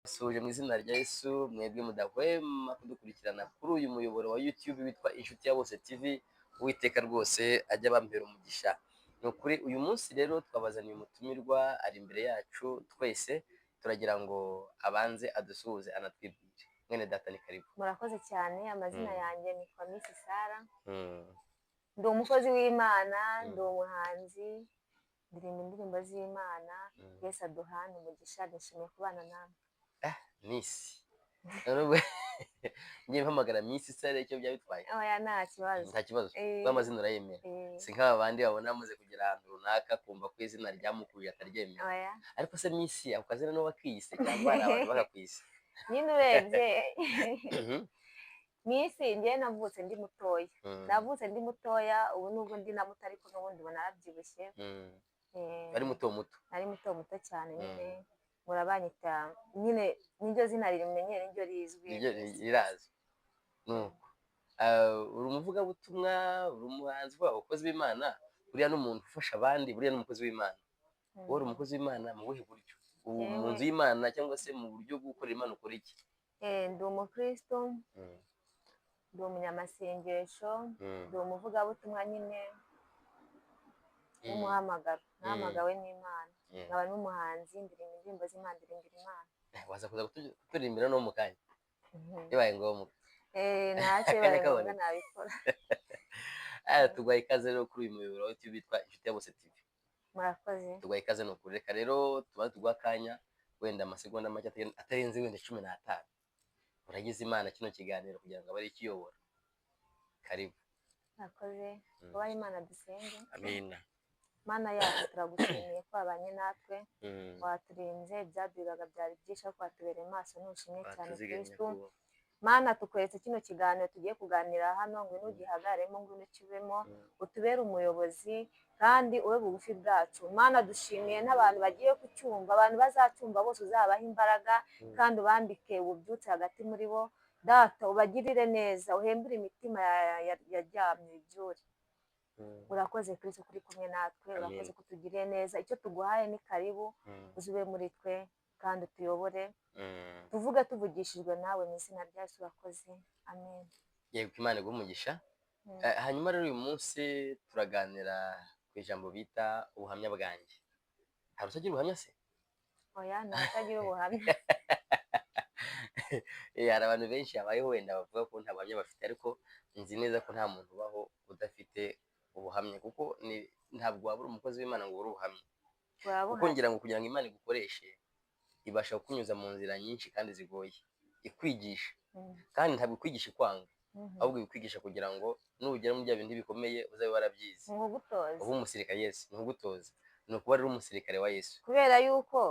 Ndabasuhuje mu izina rya Yesu, mwebwe mudahwema kudukurikirana kuri uyu muyoboro wa YouTube witwa Inshuti ya Bose TV. Uwiteka rwose ajya abambera umugisha. Ni ukuri, uyu munsi rero twabazaniye umutumirwa, ari imbere yacu twese. Turagira ngo abanze adusuhuze, anatwibwire. Mwene data, ni karibu. Murakoze cyane. Amazina yanjye nitwa Miss Sara. Ndi umukozi w'Imana, ndi umuhanzi, ndirimba indirimbo z'Imana. Yesu aduhane umugisha, nishimiye kubana namwe. Miss, none ngiye mpamagara Miss Sara, icyo byaba bitwaye? Oya, nta kibazo. Nta kibazo? Eh. Kuko amazina urayemera? Eh. Si nk'aba bandi babona bamaze kugera ahantu runaka, kumva ko izina ryamukuye ataryemera. Oya. Ariko se Miss, ako kazina niwe wakiyise cyangwa hari abantu bakakwise? Nyine urebye Miss, njyewe navutse ndi mutoya. Navutse ndi mutoya, ubu nubwo ndi na muto ariko n'ubundi ubu narabyibushye. Eh, ari muto muto. Nari muto muto cyane nyine, murabanyita nyine niryo zina rimenyere, niryo rizwi. Niryo rirazwi. Nuko uri umuvugabutumwa, uri umuhanzi, uvuga abakozi b'Imana, buriya n'umuntu ufasha abandi, buriya n'umukozi w'Imana. Wowe uri umukozi w'Imana mu buhe buryo? Ubu mu Yewe. nzu y'Imana cyangwa se mu buryo bwo gukorera Imana ukora iki? Ndi umukristo, ndi umunyamasengesho, ndi umuvugabutumwa nyine w'umuhamagaro, nahamagawe n'Imana. Nkaba n'umuhanzi, ndirimba indirimbo z'Imana, ndirimbira Imana. Waza kuza kuturirimbira no mu kanya bibaye ngombwa? Eh, ntacyo, Akanya bibaye ngombwa kabonetse. nabikora. Tuguhaye ikaze rero kuri uyu muyoboro wa YouTube witwa Inshuti ya Bose TV. Murakoze. Tuguhaye ikaze. Ni ukuri, reka rero tubanze tuguhe akanya, wenda amasegonda make atarenze wenda 15. Uragize Imana kino kiganiro kugira ngo abe ari ikiyobora. Karibu. Murakoze. Kubaha Imana, dusenge. Amina. Mana yacu, turagushimiye ko wabanye natwe, waturinze ibyaduhiraga byari byinshi, ariko watubereye maso, nushimwe cyane. Watuzigamye. Kristu. Kuba Mana, tukweretse kino kiganiro tugiye kuganira hano, ngwino ugihagararemo, ngwino ukibemo, utubere umuyobozi kandi ube bugufi bwacu. Mana, dushimiye n'abantu bagiye kucyumva, abantu bazacyumva bose uzabaha imbaraga kandi ubambike ububyutse hagati muri bo. Data, ubagirire neza, uhembure imitima yaryamye ibyuri. Urakoze Kristo kuri kumwe natwe. Amen. Urakoze kutugiriye neza. Icyo tuguhaye ni karibu, uzube muri twe kandi utuyobore, tuvuge tuvugishijwe nawe, mu izina rya Yesu. Urakoze, amen. Yego, Imana iguhe umugisha. Hanyuma rero uyu munsi turaganira ku ijambo bita ubuhamya bwanjye. Hari utagira ubuhamya se? Oya, nta utagira ubuhamya. Hari abantu benshi habayeho wenda bavuga ko nta buhamya bafite, ariko nzi neza ko nta muntu ubaho udafite ubuhamya, kuko ntabwo waba uri umukozi w'Imana ngo ubure ubuhamya, kuko Burabuhari. ngira ngo kugira ngo Imana igukoreshe ibasha kukunyuza mu nzira nyinshi kandi zigoye, ikwigisha. Kandi ntabwo ikwigisha ikwanga, ahubwo ibikwigisha kugira ngo nugera muri bya bindi bikomeye uzabe warabyize. Ni ukugutoza. Ube umusirikare. Yes, ni ukugutoza, ni ukuba rero umusirikare wa Yesu. Kubera yuko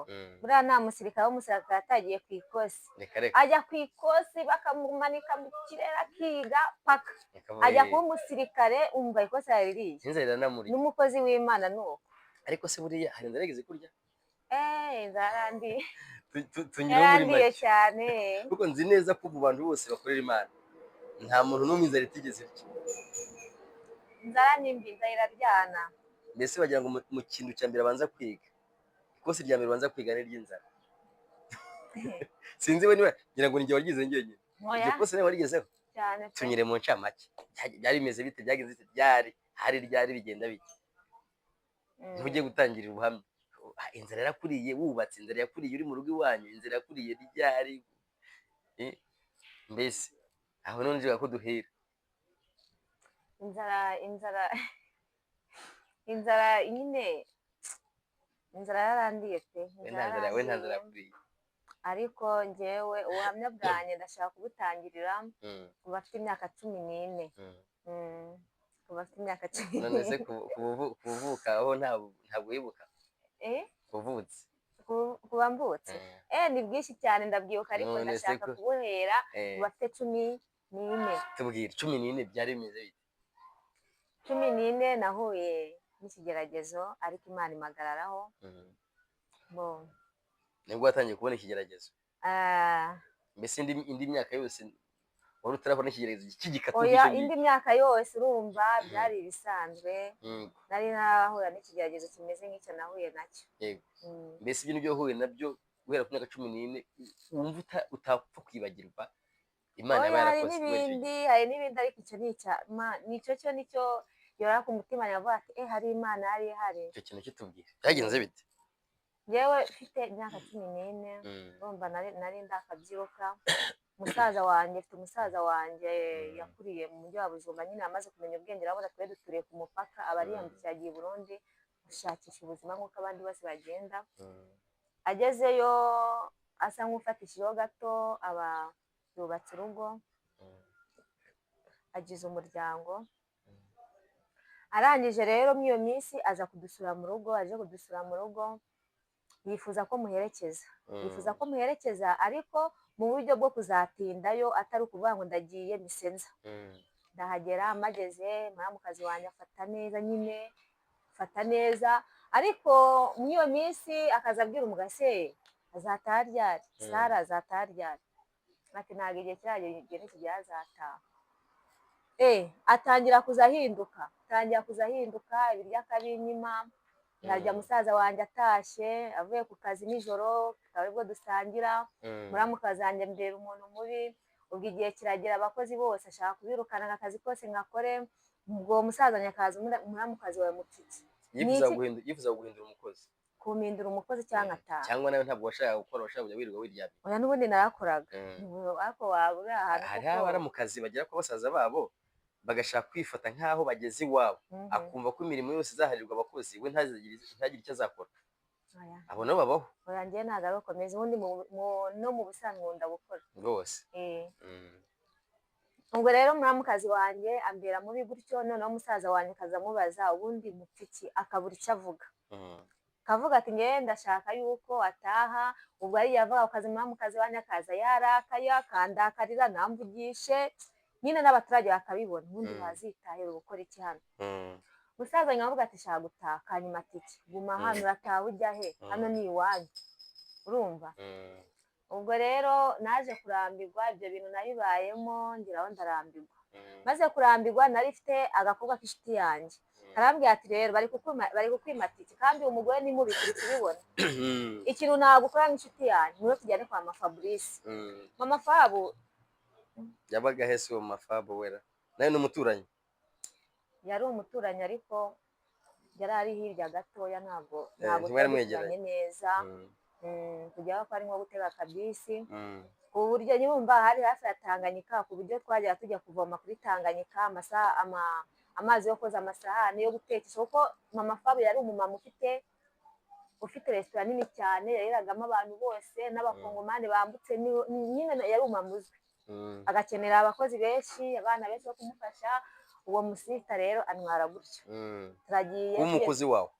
buriya nta musirikare w'umusirikare atagiye ku ikosi. Reka reka. Ajya ku ikosi bakamumanika mu kirere, akiga paka Reka. Ajya kuba umusirikare, umva ikosi yaririye. Inzara iranamuriye. N'umukozi w'Imana ni uko. Ariko se buriya hari inzara yigeze kurya? Eee, zarandiye. Tunyure muri Yarandiye make. cyane. Kuko nzi neza ko mu bantu bose bakorera Imana nta muntu n'umwe inzara itigeze irya. Inzara ni mbi, inzara iraryana. Mbese bagira ngo mu kintu cya mbere abanza kwiga, ikosi rya mbere abanza kwiga ni iry'inzara. Sinzi we niba ngira ngo ni njye waryize njyenyine. Oya. Iryo kosi nawe warigezeho? Cyane pe. Tunyure mu ncamake. Byari bimeze bite? Byagenze bite? Ryari hari ryari? Bigenda bite? Ntujye gutangirira ubuhamya. Inzara yarakuriye wubatse, inzara yakuriye uri mu rugo iwanyu, inzara yakuriye ryari? Mbese aho none nshaka ko duhera. Inzara nyine, inzara yarandiye pe. We nta nzara, we nta nzara yakuriye? Ariko njyewe ubuhamya bwanjye ndashaka kubutangirira kuva afite imyaka 14. Kuva afite imyaka cumi None se n'ine. kuvuka aho ntabwo wibuka? Eh? Kuvutse. Kuba mvutse? Eh, ni bwinshi cyane ndabyibuka, ariko None se ndashaka kubuhera kuva afite 14. Tubwire, 14 byari bimeze bite? 14 nahuye n'ikigeragezo, ariko Imana impagararaho. Bo. Nibwo watangiye kubona ikigeragezo? Ah. Mbese indi myaka yose wari utarabona ikigeragezo cy'igikatu Oya. nk'icyo ngicyo? Indi myaka yose urumva byari ibisanzwe. Nari ntarahura n'ikigeragezo kimeze nk'icyo nahuye nacyo. Mbese ibyo nibyo wahuye nabyo? guhera ku myaka 14 wumva utapfa kwibagirwa Imana yaba Oya, hari yarakoze guhera icyo gihe? n'ibindi, hari n'ibindi, ariko icyo ni icya nicyo cyo nicyo yora ku mutima, yavuga ati eh, hari Imana yari ihari. Icyo kintu kitubwire, byagenze bite? Njyewe mfite imyaka 14, urumva nari ndakabyiruka. Musaza wanjye, mfite umusaza wanjye yakuriye mu mujyi wa Bujumbura nyine, amaze kumenya ubwenge, urabona twe duturiye ku mupaka, aba ariyambukiye agiye i Burundi gushakisha ubuzima nk'uko abandi bose bagenda. Agezeyo asa nk'ufatishijeho gato, aba yubatse urugo, agize umuryango. Arangije rero muri iyo minsi aza kudusura mu rugo, aje kudusura mu rugo yifuza ko muherekeza, yifuza ko muherekeza ariko mu buryo bwo kuzatindayo, atari ukuvuga ngo ndagiye misenza. Ndahagera, mpageze muramukazi wanjye afata neza nyine, afata neza, ariko muri iyo minsi akaza abwira umugabo, se azataha ryari? Sara azataha ryari? Ati ntabwo igihe kiragera, igihe nikigera azataha. Atangira kuza ahinduka, atangira kuza ahinduka, ibiryo akabinyima, nkarya musaza wanjye atashye avuye ku kazi nijoro, tukaba aribwo dusangira. Muramukazi wanjye ambera umuntu mubi. Ubwo igihe kiragera abakozi bose ashaka kubirukana, ngo akazi kose ngakore. Ubwo uwo musaza nyakaza, muramukazi wawe mutiki Yifuza guhindura umukozi? Kumpindura umukozi cyangwa nkataha. Cyangwa nawe ntabwo washakaga gukora, washakaga kujya wirirwa wiryamye? Oya, n'ubundi narakoraga, ariko waba uri ahantu Hariho koko. abaramukazi bagera kwa basaza babo bagashaka kwifata nk'aho bageze iwabo, akumva ko imirimo yose izaharirwa abakozi, we ntagire icyo azakora. Oya. Abo nabo babaho. Oya, njyewe ntabwo ari uko meze. Ubundi no mu busanzwe nkunda gukora. Rwose. Ubwo rero muramukazi wanjye ambera mubi gutyo, noneho musaza wanjye akaza amubaza ubundi mupfa iki, akabura icyo avuga. Akavuga ati ngewe ndashaka yuko ataha. Ubwo ariyo avuga ku kazi, muramukazi wanjye akaza yarakaye, akandakarira, ntamvugishe nyine, n'abaturage bakabibona. Ubundi wazitahira gukora iki hano? Musaza wanjye aravuga ati shaka gutaha, kanyuma ati iki, guma hano, urataha ujya he? Hano ni iwanyu, urumva? Ubwo rero naje kurambirwa, ibyo bintu nabibayemo ngeraho ndarambirwa. Maze kurambirwa, nari mfite agakobwa k'inshuti yanjye, karambwira ati rero bari kukwima tike, kandi uyu mugore ni mubi, turi kubibona. Ikintu nagukora nk'inshuti yanjye, niwe tujyane kwa mama Fabrice. Mama Fabu. Yabaga he se uwo Mafabu wera? Nawe ni umuturanyi? Yari umuturanyi, ariko yari ari hirya gatoya, ntabwo Ntimwari twari mwegeranye. duturanye neza. Kujyaho ko ari nko gutega akabisi, ku buryo nyumva hari hafi ya Tanganyika, ku buryo twajyaga tujya kuvoma kuri Tanganyika amazi yo koza amasahani, yo gutekesha, kuko mama Fabu yari umumama ufite resitora nini cyane yariragamo abantu bose n'abakongomani bambutse, nyine yari umumama uzwi, agakenera abakozi benshi, abana benshi bo kumufasha. Uwo musita rero antwara gutyo, turagiye. Kuba umukozi wawe?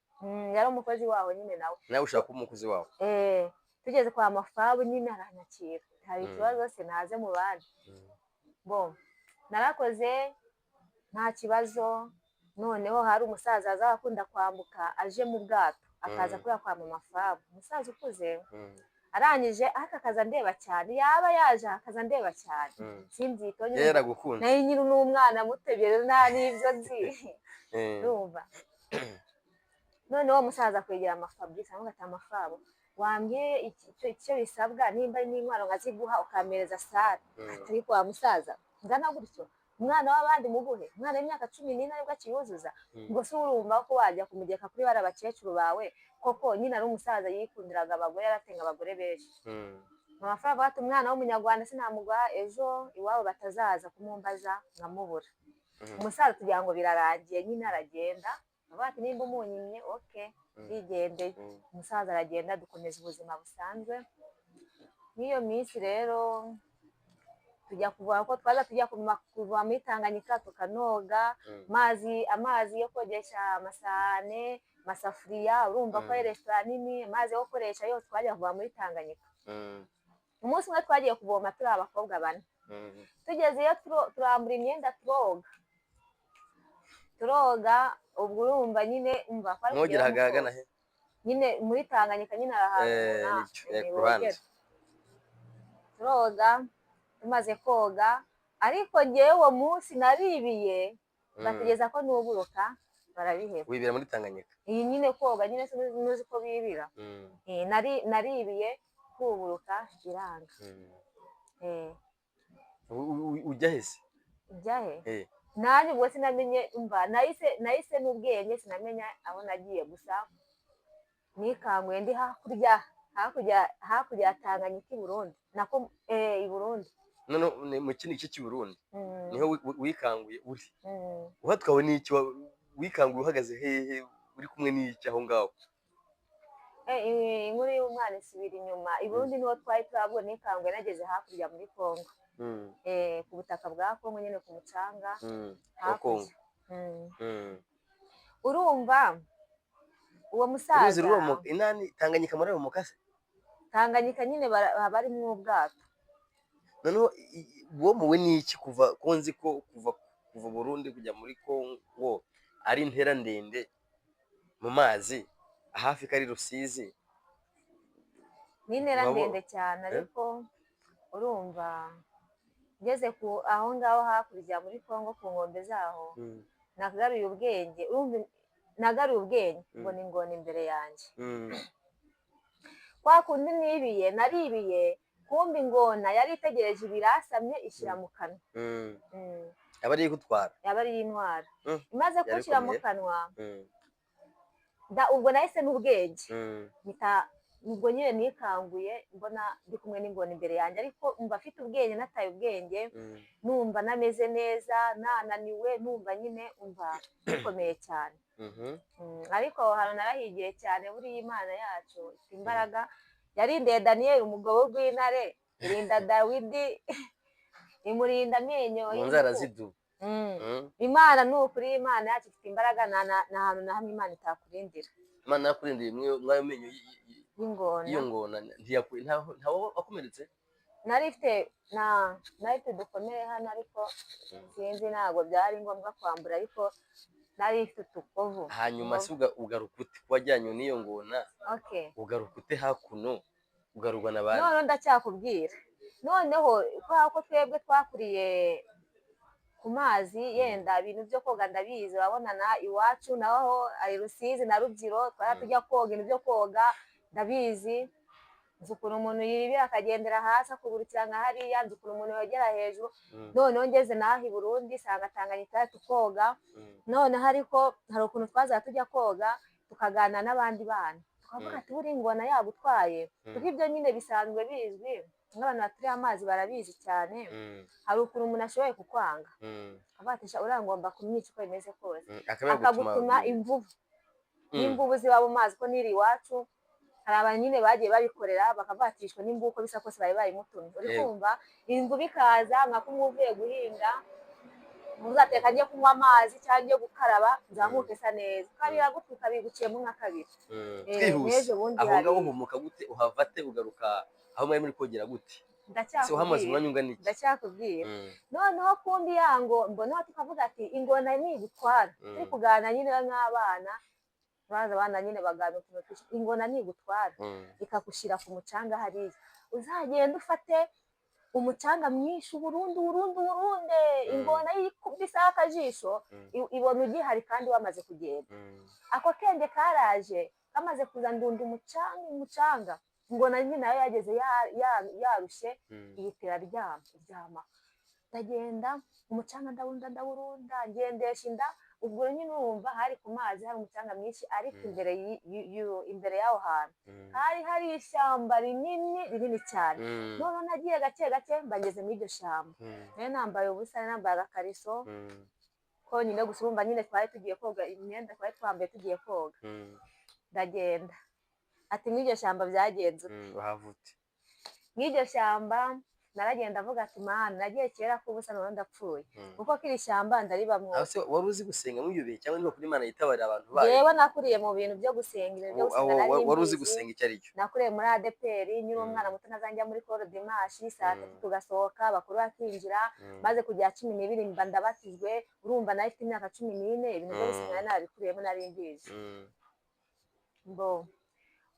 Yari umukozi waho nyine nawe. Nawe ushaka kuba umukozi wawe? Tugeze kwa Mafabu nyine aranyakira, hari ikibazo se naze mu bandi. Bo narakoze nta kibazo. Noneho hari umusaza aza akunda kwambuka aje mu bwato, akaza kuriya kwa mama Fabu, umusaza ukuze. Arangije ariko akaza ndeba cyane, yaba yaje akaza ndeba cyane. Simbyitaho Yari nyine. yaragukunze. Nayo nyine n'umwana muto, ibyo nta n'ibyo nzi. Urumva, noneho uwo musaza kwegera mama Fabrice aravuga ati Amafabo, wambwiye icyo bisabwa, nimba ari n'inkwano nkaziguha, ukampereza Sara. Ati ariko wa musaza ngana gutyo, umwana w'abandi muguhe umwana w'imyaka 14 aribwo akiyuzuza? Ngo se urumva ko wajya kumugeka kuri bariya bakecuru bawe koko? Nyine ari umusaza yikundiraga abagore, yaratenga abagore benshi. Mama Faba ati umwana w'umunyarwanda sinamuguha, ejo iwabo batazaza kumumbaza nkamubura. Umusaza tugira ngo birarangiye nyine, aragenda avuga ati nimba umunyimye, okay, yigendeye. Umusaza aragenda, dukomeza ubuzima busanzwe. N'iyo minsi rero tujya kuva ko twaza tujya kuva muri Tanganyika tukanoga, amazi yo kogesha amasahane, amasafuriya, urumva ko ari resitora nini, amazi yo gukoresha yose twajya kuva muri Tanganyika. Umunsi umwe twagiye kuvoma turi abakobwa bane. Tugezeyo turambura imyenda, turoga, turoga. Ubwo urumva nyine, umva ko ari Mwogera kugera mu ahagana koga. he? Nyine muri Tanganyika nyine hari ahantu Nicyo, ku ruhande. bogera. Turoga, tumaze koga, ariko njyewe uwo munsi naribiye, bategereza ko nuburuka, barabiheba. Wibera muri Tanganyika? Iyi nyine koga nyine, sinuzi ko bibira. Naribiye. Kuburuka biranga. Ujya hese? Njya he? Nanjye ubwo sinamenye, mva nahise n'ubwenge sinamenya aho nagiye, gusa nikanguye ndi hakurya hakurya ya Tanganyika i Burundi, nako i Burundi. None mu kindi gice cy'i Burundi niho wikanguye uri? Uhatwawe n'iki? Wikanguye uhagaze hehe, uri kumwe n'iki aho ngaho? Inkuru y'umwana isubira inyuma. I Burundi niho twari turabwo, nikanguye nageze hakurya muri Kongo, ku butaka bwa Kongo nyine, ku mucanga wa Kongo. Urumva uwo musaza, uruzi ruromoka inani Tanganyika muri mukase? Tanganyika nyine barimwo ubwato. Noneho womowe n'iki kuva ko nzi ko kuva Burundi kujya muri Kongo ari intera ndende mu mazi, hafi ko ari Rusizi? Ni intera ndende cyane, ariko urumva ngeze ku aho ngaho hakurya muri Kongo ku nkombe zaho, nagaruye ubwenge, urumva nagaruye ubwenge mbona ingona imbere yanjye. Kwa kundi nibiye, naribiye, kumbe ingona yari itegereje ibirasamye ishyira mu kanwa. Aba ariyo igutwara? Yaba ariyo intwara. Imaze Yari kunshyira mu ikomeye. kanwa, ubwo nahise n'ubwenge mpita, ubwo nyine nikanguye mbona ndi kumwe n'ingona imbere yanjye, ariko mba afite ubwenge, nataye ubwenge, numva nameze neza, nananiwe, numva nyine umva bikomeye cyane. Ariko aho hantu narahigiye cyane. Buriya Imana yacu ifite imbaraga, yarindiye Daniyeli umugabo w'intare, irinda Dawidi, imurinda amenyo Mu nzara y'inzovu. z'idubu. Imana ni ukuri, Imana yacu ifite imbaraga, nta hantu na hamwe Imana itakurindira. Imana yakurindiye mw'ayo menyo Y'ingona. y'iyo ngona, ntaho wakomeretse? Nari mfite udukomere hano, ariko sinzi, ntabwo byari ngombwa kwambura, ariko nari mfite utukovu. Hanyuma se ugaruka ute ko wajyanywe n'iyo ngona? Okay. Ugaruka ute hakuno, ugarurwa na bande? Noneho ndacyakubwira, noneho kubera ko twebwe twakuriye ku mazi, yenda ibintu byo koga ndabizi, urabona na iwacu naho ari Rusizi na Rubyiro, twari tujya koga, ibintu byo koga ndabizi, nzi ukuntu umuntu yibira akagendera hasi akugurukira nka hariya, nzi ukuntu umuntu yogera hejuru. Noneho ngeze naho i Burundi sanga Tanganyika tukoga. Noneho ariko hari ukuntu twazaga tujya koga tukaganira n'abandi bana, tukavuga ati buriya ingona yagutwaye, kuko ibyo nyine bisanzwe bizwi nk'abantu baturiye amazi barabizi cyane. Hari ukuntu umuntu ashoboye kukwanga, akavuga ati uriya ngomba kumwica uko bimeze kose. Akaba yagutuma Akagutuma imvubu. N'imvubu ziba mu mazi, ko n'iri iwacu hari abantu nyine bagiye babikorera, bakavatishwa n'imvubu, uko bisa kose bari bayimutumye, uri kumva imvubu ikaza nka kumwe uvuye guhinga, ntuzateka njye kunywa amazi cyangwa njye gukaraba nzamuke isa neza, kabiri agutuka biguciyemo nka kabiri. Twihuse, N'ejo bundi aho hari ngaho uhumuka gute, uhava te, ugaruka aho mwari muri kogera gute se, uhamaze Ndacyakubwira. umwanya ungana iki? Ndacyakubwira. Noneho kumbi ya ngo mbona tukavuga ati ingona nigutwara, turi kuganira nyine nk'abana, baza abana nyine baganira utuntu twinshi, ingona nigutwara ikagushyira ku mucanga hariya, uzagenda ufate umucanga mwinshi burundu burundu burunde, ingona yikubiseho akajisho, ibona ugihari kandi wamaze kugenda. Ako kenge karaje, kamaze kuza ndunda umucanga, umucanga, ingona nyine nayo yageze yarushye, ihita iraryama iryama. Ndagenda umucanga ndawunda ndawurunda, ngendesha inda, ubwo nyine urumva hari ku mazi, hari umucanga mwinshi, ariko imbere imbere y'aho hantu hari hari ishyamba rinini rinini cyane. Noneho nagiye gake gake mba ngeze muri iryo shyamba, nari nambaye ubusa, nari nambaye agakariso konyine gusa, urumva nyine twari tugiye koga, imyenda twari twambaye tugiye koga. Ndagenda, ati muri iryo shyamba byagenze ute? Wahava ute? Muri iryo shyamba naragenda avuga ati mana, nagiye kera k'ubusa, none ndapfuye, kuko kiri shyamba ndaribamwo. Aho se wari uzi gusenga muri ibyo bihe, cyangwa niba kuri Imana yitabarira abantu bayo? Yewe, nakuriye mu bintu byo gusenga, ibintu byo Aho gusenga nari wari uzi mbizi. gusenga icyo ari cyo? Nakuriye muri ADEPR nkiri umwana muto, nazajya muri coro dimanche saa 3, tugasohoka bakuru bakinjira. Maze kugera 12 mba ndabatijwe, urumva nari mfite imyaka 14, ibintu byo gusenga nari narabikuriyemo, nari mbizi. Bo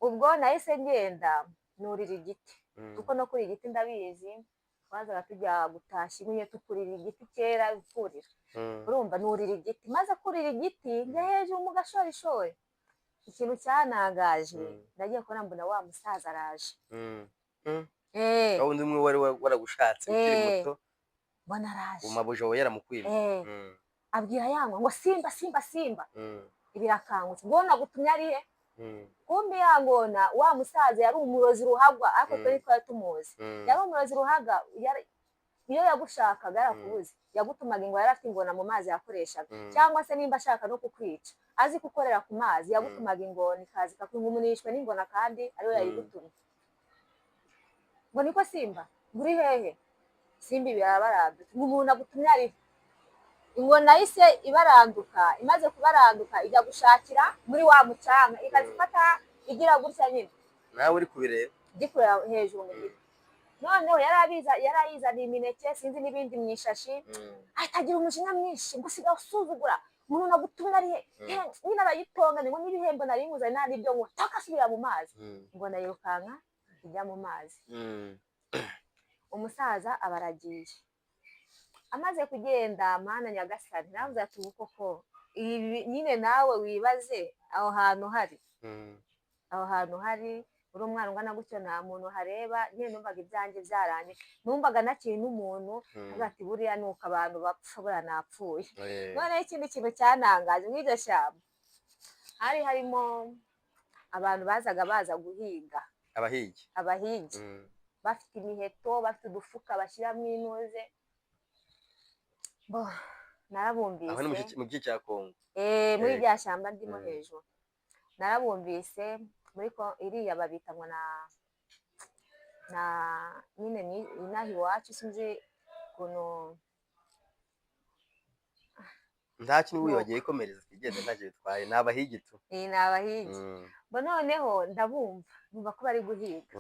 ubwo nahise ngenda nurira igiti, kuko no kuri igiti ndabizi, twazaga tujya gutashya inkwi tukurira igiti kera, kurira. Urumva nurira igiti, maze kurira igiti njya hejuru mu gashorishori, ikintu cyanangaje, nagiye kubona mbona wa musaza araje. Eh, Wa wundi umwe wari waragushatse ukiri muto, mbona araje. Umabuja wawe yaramukwimye. Abwira yangwa ngo: "Simba, Simba, Simba!" Ibirakangutse ngo nagutumye ari he? Kumbe ya ngona, wa musaza yari umurozi ruhagwa, ariko twe twari tumuzi. Yari umurozi ruhaga, iyo yagushakaga yarakubuze, yagutumaga ingona. Yari afite ingona mu mazi yakoreshaga. Cyangwa se nimba ashaka no kukwica, azi gukorera ku mazi, yagutumaga ingona ikaza ikakumunishwa n'ingona, kandi ariwe yayigutumye. Ngo: "Niko Simba, ngo uri hehe?" Simba birabarandutse, ngo: "Umuntu agutumye ari he?" Ingona yahise ibaranduka. Imaze kubaranduka, ijya gushakira muri wa mucanga, ikaza ifata igira gutya nyine. Nawe uri kubireba? Gikurira hejuru mu giti. Noneho yari ayizaniye imineke, sinzi n'ibindi mu ishashi. Ahita agira umujinya mwinshi ngo: "Usigaye usuzugura, umuntu nagutumye ari he?" Nyine arayitonganya ngo: "N'ibihembo nari nkuzaniye, nta n'ibyo nywa, taka, asubira mu mazi." Ingona yirukanka ijya mu mazi. Umusaza aba aragiye. Amaze kugenda, Mana nyagasani, navuze ati: "Ubu koko ibi nyine." Nawe wibaze aho hantu hari, aho hantu hari uri umwana ungana gutyo, nta muntu hareba. Nyine numvaga ibyanjye byarangiye, numvaga nakiri n'umuntu. Avuga ati: "Buriya ni uko abantu bapfa, buriya napfuye." Noneho ikindi kintu cyanangaje, muri iryo shyamba hari harimo abantu bazaga baza guhiga. Abahigi. Abahigi. Bafite imiheto, bafite udufuka bashyiramo intuze. Bo narabumvise. Aho ni mu gice cya Kongo? Eh, muri rya shyamba ndimo hejuru. Narabumvise muri iriya babita ngo na nyine ni inaha iwacu, sinzi ukuntu. Nta kintu wibagiwe, ikomereza twigende, ntacyo bitwaye, ni abahigi tu. Iyi ni abahigi. Bo noneho ndabumva, numva ko bari guhiga.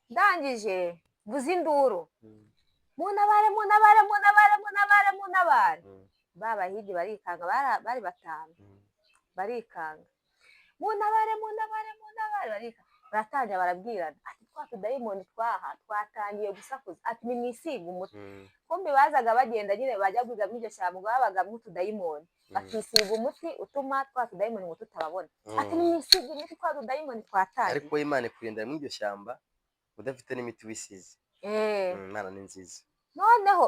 Ndangije mvuza induru: "Muntabare, muntabare, muntabare, muntabare, muntabare!" Ba bahigi barikanga, bari batanu. Barikanga: "Muntabare, muntabare, muntabare!" Barikanga, baratangira barabwirana ati: "Twa tudayimoni twaha twatangiye gusakuza," ati: "Nimwisiga umuti." Kumbi bazaga bagenda nyine bajya guhiga muri iryo shyamba, ngo babagamo utudayimoni, bakisiga umuti utuma twa tudayimoni ngo tutababona, ati: "Nimwisiga imiti, twa tudayimoni twatangiye." Ariko Imana ikurinda muri iryo shyamba udafite n'imiti wisize. Imana ni nziza. Noneho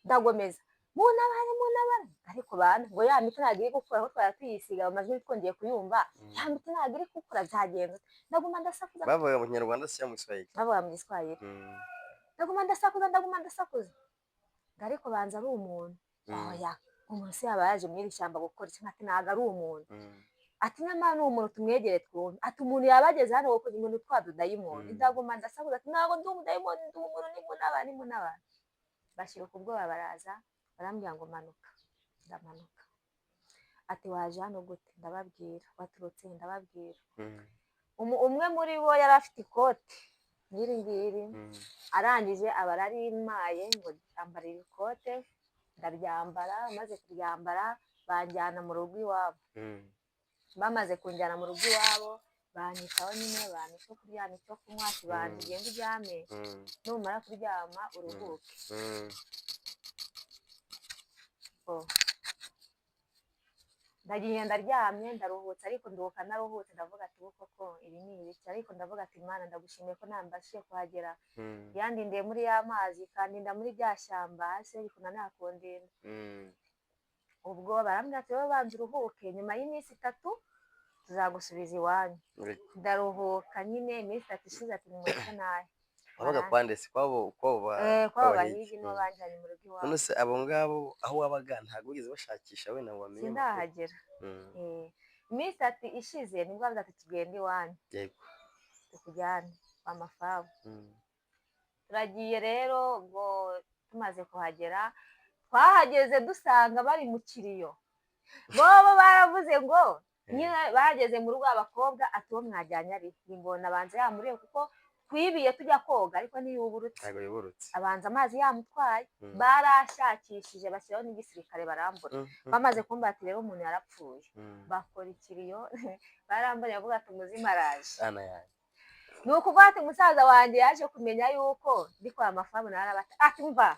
ndagomeza: "Muntabare, muntabare!" Ariko bana ngo: "Ya miti ntabwo iri gukora, aho twari tuyisiga amajwi twongeye kuyumva. Ya miti ntabwo iri gukora, byagenze." Ndaguma ndasakuza. Bavuga mu Kinyarwanda si mu Giswahili? Bavuga mu Giswahili. Ndaguma ndasakuza, ndaguma ndasakuza ngo: "Ariko banza ari umuntu." Oya, umuntu se yaba yaje muri iri shyamba gukora iki? Ati: "Ntabwo ari umuntu." Ati: "Nyamara ni umuntu, tumwegere twumve." Ati: "Umuntu yaba ageze hano kuko ngo ni twa tudayimoni." Ndaguma ndasakuza ati: "Ntabwo ndi umudayimoni, ndi umuntu, nimuntabare, nimuntabare!" Bashyira ubwoba, baraza barambwira ngo: "Manuka." Ndamanuka. Ati: "Waje hano gute?" Ndababwira. "Waturutse?" Ndababwira. Umwe muri bo yari afite ikote nk'iri ngiri. Arangije aba ararimpaye ngo: "Ambara iri kote." Ndaryambara. Maze kuryambara, banjyana mu rugo iwabo. Bamaze kunjyana mu rugo iwabo, banyitaho nyine, bampa icyo kurya, icyo kunywa, ati: "Banza ugende uryame, numara kuryama uruhuke." Oh. Ndagiye ndaryamye, ndaruhutse, ariko nduhuka naruhutse, ndavuga ati: "Ubu koko ibi ni ibiki?" Ariko ndavuga ati: "Imana ndagushimiye ko nambashije kuhagera." Yandindiye muri ya mazi, ikandinda muri rya shyamba hasi, ariko nakundinda. Ubwo barambwira ati: "Wowe banza uruhuke, nyuma y'iminsi 3 tuzagusubiza iwanyu." Ndaruhuka nyine, iminsi 3 ishize ati: "Nimureke nahe." Wabaga kwa nde se? Kwabo kwabo kw'abahigi? Bahigi nibo banjyanye mu rugo iwabo. None se abo ngabo aho wabaga ntabwo wigeze bashakisha wenda ngo bamenye amakuru? Sindahagera. Iminsi 3 ishize nibwo bavuze ati: "Tugende iwanyu, tukujyane kwa mafabu." Turagiye rero. Ubwo tumaze kuhagera, twahageze dusanga bari mu kiriyo. Bobo baravuze ngo nyine bageze mu rugo, abakobwa ati: "Uwo mwajyanye ari ingona abanza yamuriye, kuko twibiye tujya koga, ariko ntiyuburutse." Ntabwo yuburutse. Abanza amazi yamutwaye. Barashakishije, bashyiraho n'igisirikare, barambura. Bamaze kumva ati: "Rero umuntu yarapfuye." Bakora ikiriyo, barambonye bavuga ati: "Umuzimu araje." Ana yanjye. Ni ukuvuga ati: "Musaza wanjye yaje kumenya yuko ndi kwa mafabu, narabata." Ati: "Mva."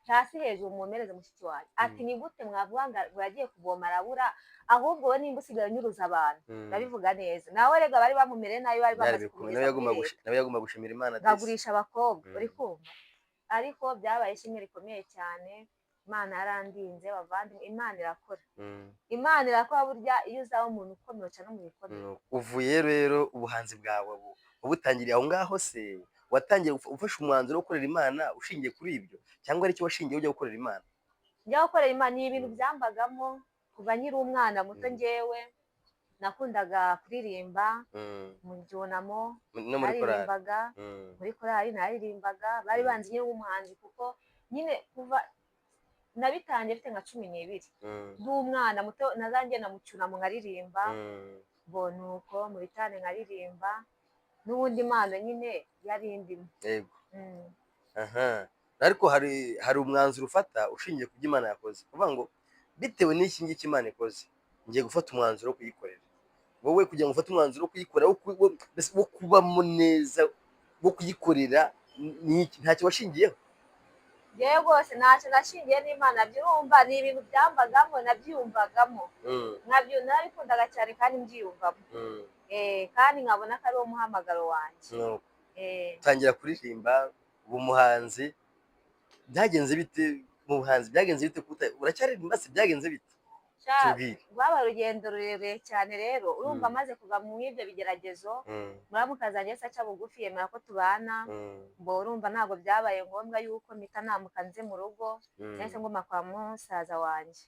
Hasi hejuru mwomereze mushiki wanjye. Ati ni gute mwavuga ngo yagiye kuvoma arabura, ahubwo wowe nimba usigaye unyuruza abantu. Ndabivuga neza, nawe rega bari bamumereye nabi, bari Byari bamaze bikomeye. kumugeza Nawe muri yagomba leta. Nawe yagomba gushimira Imana disi. Ngagurisha abakobwa. Uri kumva, ariko byabaye ishimwe rikomeye cyane. Imana yarandinze, bavandimwe, Imana irakora. Imana irakora. Burya iyo uzaba umuntu ukomeye, uca no mu bikomeye. Uvuye rero, ubuhanzi bwawe wabutangiriye aho ngaho se? Watangiye ufashe umwanzuro wo gukorera Imana ushingiye kuri ibyo, cyangwa ari cyo washingiye ujya gukorera Imana? Njya gukorera Imana ni ibintu byambagamo kuva nkiri umwana muto. Njyewe nakundaga kuririmba mu cyunamo. No muri korali. Naririmbaga muri korali, naririmbaga, bari banzi nyine nk'umuhanzi, kuko nyine kuva nabitangiye mfite nka 12, ndi umwana muto, nazangenda mu cyunamo nkaririmba. Bo nuko mu bitane nkaririmba, n'ubundi impano nyine yari indimo. Aha, ariko hari umwanzuro ufata ushingiye ku byo Imana yakoze, uvuga ngo bitewe n'iki ngiki Imana ikoze, ngiye gufata umwanzuro wo kuyikorera. Wowe kugira ngo ufate umwanzuro wo kuyikorera, mbese wo kubamo neza, wo kuyikorera, ni iki? Ntacyo washingiyeho? Njyewe rwose ntacyo nashingiye n'Imana. Byurumva ni ibintu byambagamo, nabyiyumvagamo, nkabyo narabikundaga cyane kandi mbyiyumvamo. Kandi nkabona ko ari wo muhamagaro wanjye. Nuko utangira kuririmba, uba umuhanzi. Byagenze bite mu buhanzi? Byagenze bite? Uracyaririmba se? Byagenze bite? Sha, Tubwire. Rwaba urugendo rurerure cyane rero. Urumva, maze kuva mu ibyo bigeragezo, muramukazi wanjye yahise aca bugufi, yemera ko tubana. Ngo urumva ntabwo byabaye ngombwa yuko mpita namuka nze mu rugo. Nahise nguma kwa musaza wanjye.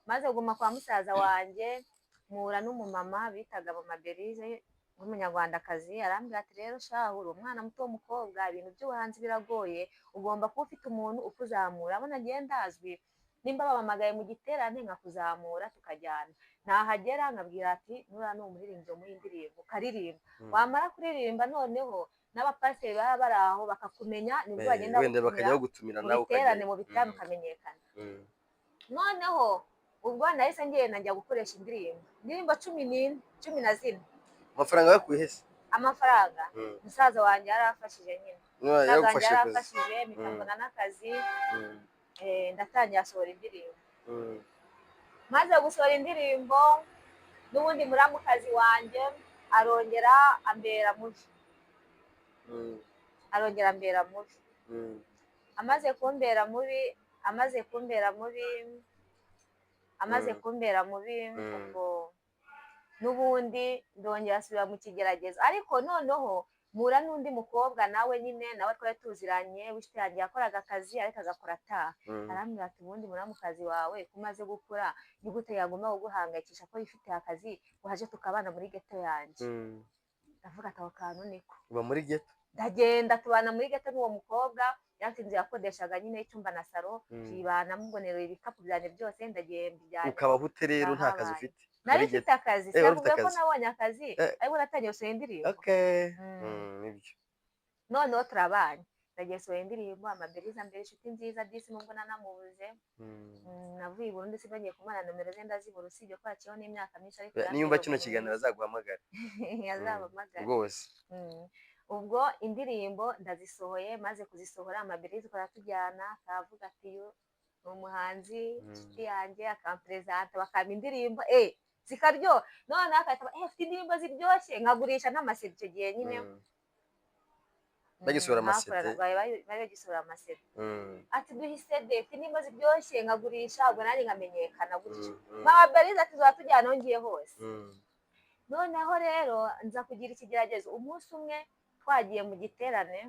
Maze kuguma kwa musaza wanjye, mpura n'umumama bitaga Mama Berize w'umunyarwandakazi. Arambwira ati: "Rero shahu, uri umwana muto w'umukobwa, ibintu by'ubuhanzi biragoye, ugomba kuba ufite umuntu ukuzamura. Abona ngiye ndazwi, nimba bampamagaye mu giterane nkakuzamura tukajyana, nahagera nkabwira ati nuriya ni umuririmbyi wo muri indirimbo, ukaririmba. Wamara kuririmba, noneho n'abapasiteri baba bari aho bakakumenya, nibwo bagenda Wenda bagutumira bakajya bagutumira mu nawe biterane, ukajyayo. mu biterane ukamenyekana." Noneho ubwo nahise ngenda njya gukoresha indirimbo 14, 14. Amafaranga yakuye he se? Amafaranga, musaza wanjye yarafashije nyine. Niba Musaza wanjye yaragufashije kuzi. yarafashije, mpita mbona n'akazi. Ndatangira asohora indirimbo. Maze gusohora indirimbo, n'ubundi muramukazi wanjye arongera ambera mubi. Arongera ambera mubi. Amaze kumbera mubi, amaze kumbera mubi, amaze kumbera mubi, ubwo n'ubundi ndongera asubira mu kigeragezo. Ariko noneho mpura n'undi mukobwa nawe nyine, nawe twari tuziranye, w'inshuti yanjye, yakoraga akazi ariko agakora ataha. Arambwira ati: "Ubundi muramukazi wawe ko umaze gukura, ni gute yagomba kuguhangayikisha ko yifitiye akazi? Waje tukabana muri ghetto yanjye." Ndavuga ati: "Ako kantu niko." Uba muri ghetto? Ndagenda tubana muri ghetto n'uwo mukobwa. Yari afite inzu yakodeshaga nyine y'icyumba na salo. Tuyibanamo, mbonera ibikapu byanjye byose, ndagenda mbijyanye. Ukabaho ute rero nta kazi Ndahabaye. ufite Nari muri mfite ghetto? akazi. Wari ufite Sinakubwiye ko akazi. nabonye akazi, ariko natangiye gusohora indirimbo. Nibyo. Noneho turabanye, ndagiye sohora indirimbo, amaberiza mbere inshuti nziza disi, nubwo nanamubuze. Navuye i Burundi sinongeye kumubona, nomero ze ndazibura, usibye ko haciyeho n'imyaka myinshi, ariko Niyumva yambera kino umuntu kiganiro mwiza. azaguhamagara. Azampamagara. Rwose. Ubwo indirimbo ndazisohoye, maze kuzisohora, amaberiza tujyana, akavuga ati: "Yo ni umuhanzi, inshuti yanjye," akamperezanta, bakampa indirimbo zikaryoha. Noneho agahita ufite indirimbo ziryoshye, nkagurisha n'ama CD icyo gihe nyine. Bagisohora ama CD. Bari bagisohora ama CD. Ati: "Duhe CD, ufite indirimbo ziryoshye," nkagurisha, ubwo nanjye nkamenyekana gutyo. Mama Beriza ati: "Tuzaba tujyana aho ngiye hose." Noneho rero nza kugira ikigeragezo umunsi umwe twagiye mu giterane.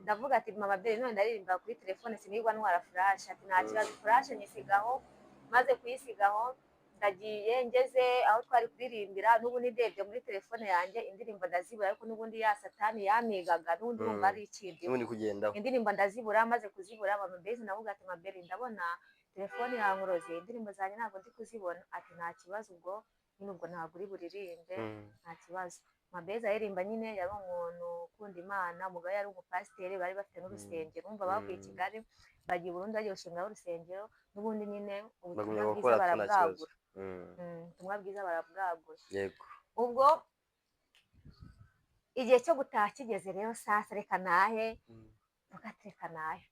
Ndavuga ati: "Mama Beri, none ndaririmba kuri telefone, sinigwa ntwara flash." Ati: "Nta kibazo." Flash nyisigaho, maze kuyisigaho ndagiye, ngeze aho twari kuririmbira, n'ubundi ndebye muri telefone yanjye indirimbo ndazibura, ariko n'ubundi ya satani yamigaga, n'ubundi urumva ari ikindi. N'ubundi kugendaho. Indirimbo ndazibura. Maze kuzibura, mama Beri navuga ati: "Mama Beri, ndabona telefone yankuroze, indirimbo zanjye ntabwo ndi kuzibona." Ati: "Nta kibazo, ubwo nyine ubwo ntabwo uri buririmbe." Nta kibazo. Mabeza aririmba nyine, yari umuntu ukunda Imana, umugabo yari umupasiteri, bari bafite n'urusengero. Urumva bavuye i Kigali bagiye i Burundi, bagiye gushingaho urusengero, n'ubundi nyine ubutumwa Bagumya bwiza gukora ati nta kibazo. barabwagura. Ubutumwa bwiza barabwagura. Ubwo igihe cyo gutaha kigeze rero, sasa reka nahe. Mvuga ati: "Reka nahe."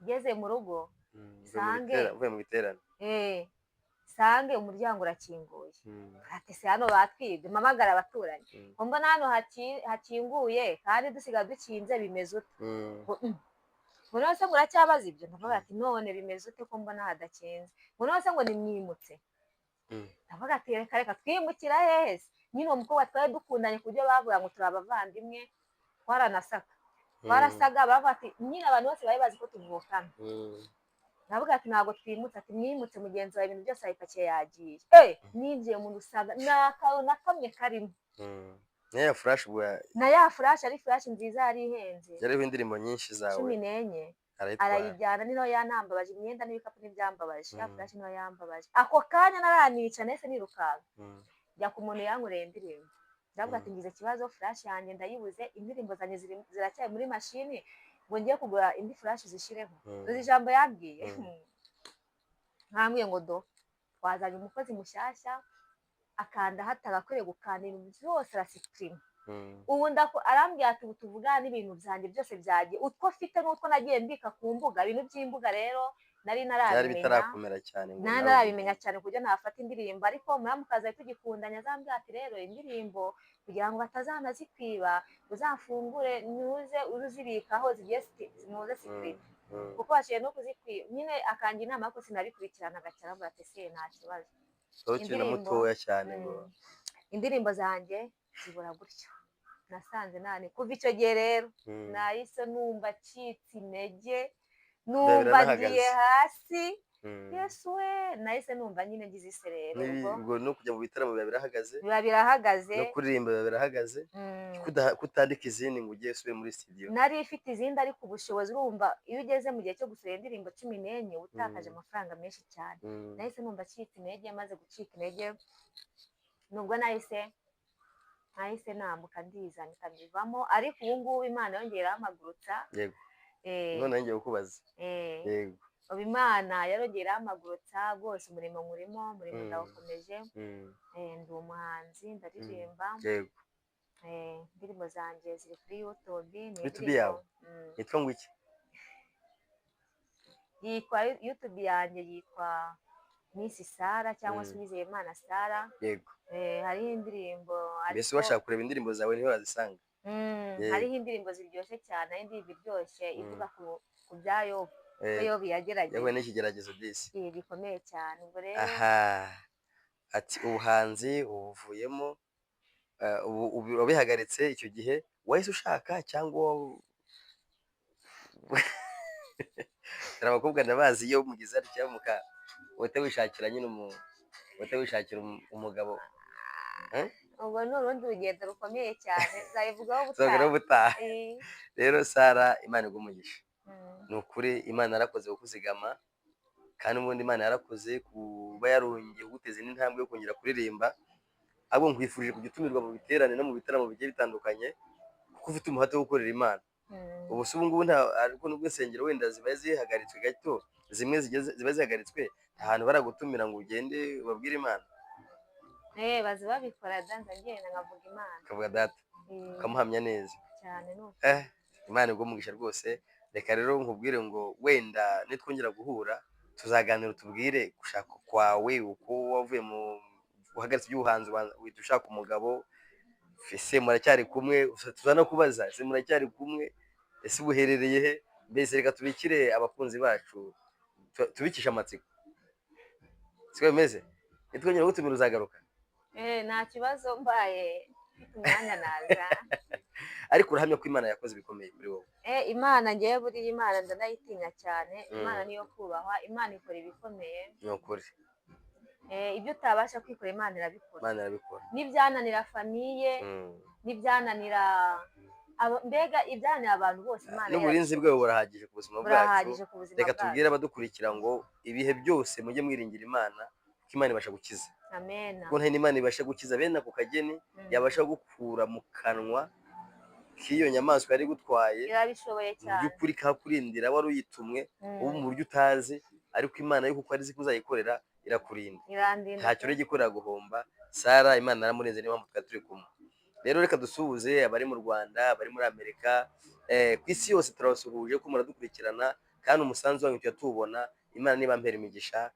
Ngeze mu rugo Uvuye mu sange uvuye mu biterane. Sange umuryango urakinguye. Ati se hano batwibye? Mpamagara abaturanyi, ngo mbona hano hakinguye kandi dusigaye dukinze, bimeze ute? Ngo ngo none se ngo uracyabaza ibyo? Ndavuga ati none bimeze ute ko mbona hadakinze? Ngo none se ngo nimwimutse? Ndavuga ati reka reka, twimukira hehe se? Nyine uwo mukobwa twari dukundanye ku buryo bavuga ngo turi abavandimwe, twaranasaga, twarasaga. Bavuga ati nyine abantu bose bari bazi ko tuvukana. Ndavuga ati ntabwo twimutse. Ati mwimutse, mugenzi wawe ibintu byose abipakiye yagiye. Ninjiye mu rusanga nta kantu na kamwe karimo. Niya flash ubwo Na ya flash, ari flash nziza, yari ihenze. Yariho indirimbo nyinshi zawe. 14. Arayitwara. Arayijyana. Niho yanambabaje, imyenda n'ibikapu ntibyambabaje, ya flash niho yambabaje. Ako kanya naranica, nahise nirukanka njya ku muntu yankoreye indirimbo. Ndavuga ati ngize ikibazo, flash yanjye ndayibuze, indirimbo zanjye ziracyari muri mashini, ngo ngiye kugura indi flash zishireho. Uzi ijambo yambwiye? Nkambwiye ngo do wazanye umukozi mushyashya, akanda hatagakwiriye gukanda, ibintu byose arasipurima. Ubu ndako arambwira ati ubu tuvugana n'ibintu byanjye byose byagiye, utwo mfite n'utwo nagiye mbika ku mbuga. Ibintu by'imbuga rero nari Byari ntarabimenya. bitarakomera cyane ngo Nari nawe ntarabimenya cyane ku buryo nafata indirimbo, ariko muramukazi ari tugikundanye azambwira ati rero indirimbo kugira ngo batazanazikwiba uzafungure nuze uzibikaho zigiye nuze security, kuko bashoboye no kuzikwiba nyine. Akangira inama ariko sinabikurikiranaga cyane. Avuga ati se nta kibazo. Wari ukiri na mutoya cyane ngo Indirimbo zanjye zibura gutyo. Nasanze nani kuva icyo gihe rero nahise numva acitse intege, numva biranahagaze. ngiye hasi. Yesu we, nahise numva nyine ngize isereri. Ubwo Ubwo no kujya mu bitaramo biba birahagaze. Biba birahagaze. No kuririmba biba birahagaze. Kutandika izindi ngo ujye usubire muri studio. Nari ifite izindi, ariko ubushobozi, urumva iyo ugeze mu gihe cyo gusohora indirimbo 14 uba utakaje amafaranga menshi cyane. Nahise numva acitse intege. Maze gucika intege nubwo nahise nambuka ndiza, mpita mbivamo. Ariko ubu ngubu Imana yongeye irampagurutsa. None ngiye kukubaza. Ubu Imana yarongeye irampagurutsa rwose, umurimo nkurimo, umurimo ndawukomeje. Ndi umuhanzi, ndaririmba. Indirimbo zanjye ziri kuri YouTube. Ni YouTube indirimbo yawe? Yitwa ngo iki? Yitwa YouTube yanjye yitwa Miss Sara cyangwa se Uwizeyimana Sara. Hariho indirimbo Mbese ariko washaka kureba indirimbo zawe niho wazisanga? Hariho indirimbo ziryoshye cyane, hari indirimbo iryoshye ivuga ku bya Yobu, ko Yobu yagerageje. Yahuye n'ikigeragezo disi. Gikomeye cyane. Ubwo rero Aha ati ubuhanzi ubuvuyemo, ubu wabihagaritse. Icyo gihe wahise ushaka cyangwa hari abakobwa ndabazi, iyo mugize atya muka uhita wishakira nyine uhita wishakira umugabo, eh? Ubwo ni urundi rugendo rukomeye cyane, nzabivugaho Tuzagaruka ubutaha. ubutaha. Rero Sara, Imana iguhe umugisha. Ni ukuri Imana yarakoze kukuzigama, kandi ubundi Imana yarakoze kuba yarongeye kuguteza indi ntambwe yo kongera kuririmba. Ahubwo nkwifurije kujya utumirwa mu biterane no mu bitaramo bigiye bitandukanye, kuko ufite umuhate wo gukorera Imana. Ubu se ubu ngubu nta, ariko nubwo insengero wenda ziba zihagaritswe gato, zimwe ziba zihagaritswe, nta hantu baragutumira ngo ugende ubabwire Imana? Bazi babikora da, nza ngenda nkavuga Imana. Ukavuga data, ukamuhamya neza. Cyane ni uko. Imana iguhe umugisha rwose. Reka rero nkubwire ngo wenda nitwongera guhura tuzaganira, utubwire gushaka kwawe, uko wavuye mu uhagaritse iby'ubuhanzi uhita ushaka umugabo. Ese muracyari kumwe? Tuzanakubaza, ese muracyari kumwe? Ese ubuherereye he? Mbese reka tubikire abakunzi bacu, tubikishe amatsiko, siko bimeze? Nitwongera gutumira uzagaruka? Nta kibazo, mbaye mfite umwanya naza. Ariko urahamya ko Imana yakoze ibikomeye kuri wowe? Imana ngewe buriya Imana ndanayitinya cyane. Imana niyo kubahwa, Imana ikora ibikomeye. Ni ukuri. Ibyo utabasha kwikora Imana irabikora. Imana irabikora. N'ibyananira famille, n'ibyananira mbega ibyananira abantu bose Imana N'uburinzi yarabikora. bwawe burahagije ku buzima bwacu. Burahagije ku buzima Reka bwacu. tubwire abadukurikira ngo ibihe byose mujye mwiringira Imana, kuko Imana ibasha gukiza. Amena. Kuko nta n'Imana ibasha gukiza bene ako kageni, yabasha gukura mu kanwa k'iyo nyamaswa yari igutwaye. Irabishoboye Mu cyane. by'ukuri kakurindira wari uyitumwe ubu mu buryo utazi, ariko Imana yo kuko ari izi ko uzayikorera irakurinda. Irandinda Ntacyo pe. uri gikorera guhomba. Sara Imana yaramurenze, niyo mpamvu twari turi kumwe. Rero reka dusuhuze abari mu Rwanda, abari muri Amerika, ku isi yose turabasuhuje ko muradukurikirana. Kandi umusanzu wanyu tujya tuwubona. Imana niba mpera imigisha,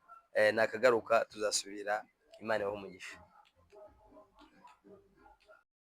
nakagaruka tuzasubira. Imana ibahe umugisha.